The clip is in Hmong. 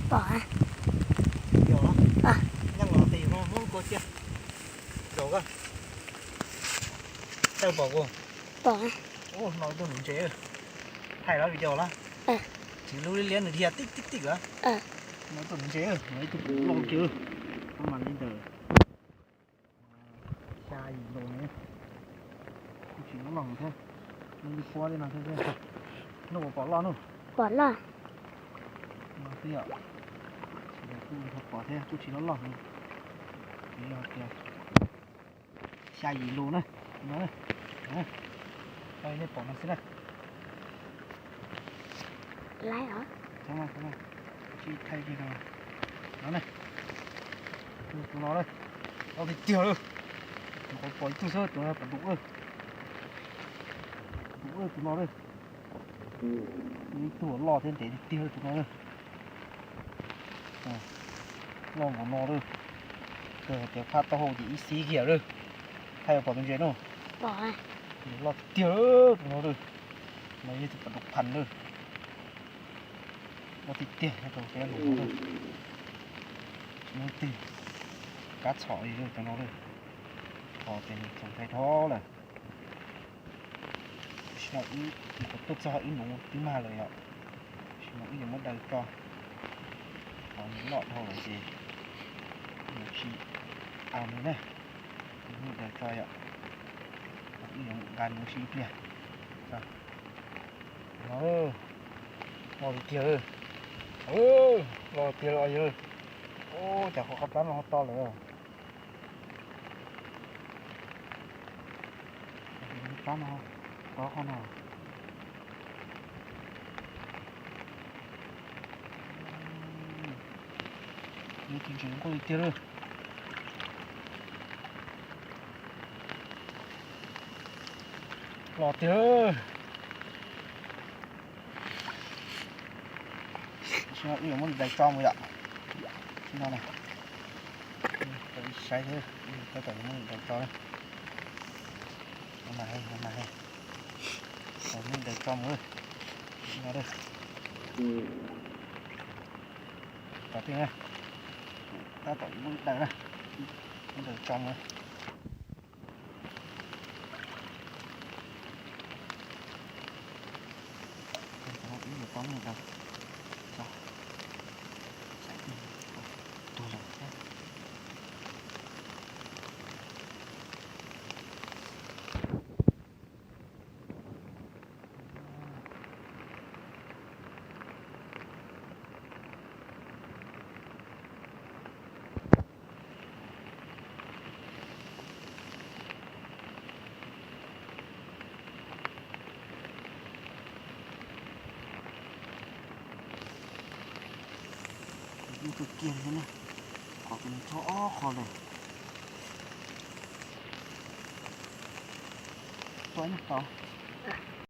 Pom. Video los, nyob los tes mas muab kua cia. Zaum koj, tawg pom kuv. Pom. Ua no ib tug nuv ntses, thaij los video los. Tsis lub liab liab nws dhia tij tij tij los. No ib tug nuv ntses, no ib tug loj kiag, mas li ntawm xya yim lus ne. Kuj tsis loj loj thiab, nws li pua li no thiab. Nub pom loj nub. Pom loj. No xwb yom. Kuj pom thiab kuj tsis loj loj. Yog tias xya yim lus na, no, nej pom no xwb na. Tsis thaij li no, no ne, tus no loj tiag tiag lawm. Nyuam qhuav pom ib tug xwb, tus no pas dum, pas dum tus no lawm. Ib tug loj thiab ntev tiag tiag tus no lawm. Loj npaum no lawm. Kawg hais tias phab taub hau ces ib xib kiag lawm. Thaij pom tus ntses no. Loj tiag tiag tus no lawm. No yog tus pas dum phas lawm. Loj tiag tiag, tsis muaj leej twg kav txhom li cov no lawm. Qhov ces nws txaus ntshai dhau lawm. Tam sim no wb tuaj txog wb nuv twb mag lawm yom. Tam sim no wb yuav muab daws tso. Qhov nws loj dhau lawm ces wb yuav tsis ua nws na. Wb muab daws tso yom. Wb yuav nqa nws ua si ib pliag. Loj tiag, loj tiag lawm. Ub, cas qhov qab plab no ho to lawm. Plab no to qhov no. Tus ntses nquag li tiag lawm. Loj tiag. Tam sim no wb yuav muab nws daws tso mus yom. Tam sim no na, saib thiab, tab tom yuav muab nws daws tso na. Mas he, mas he, muab nws daws tso mus no. Tos twj na, tab tom yuav muab daws na, muab daws tso mus. Ib yuav tau nws daws tso, saib twg tuag lawm thiab. Ib tug kiag li ne, qhov kuv nws tso ob qho lawm. Tuaj ib tau.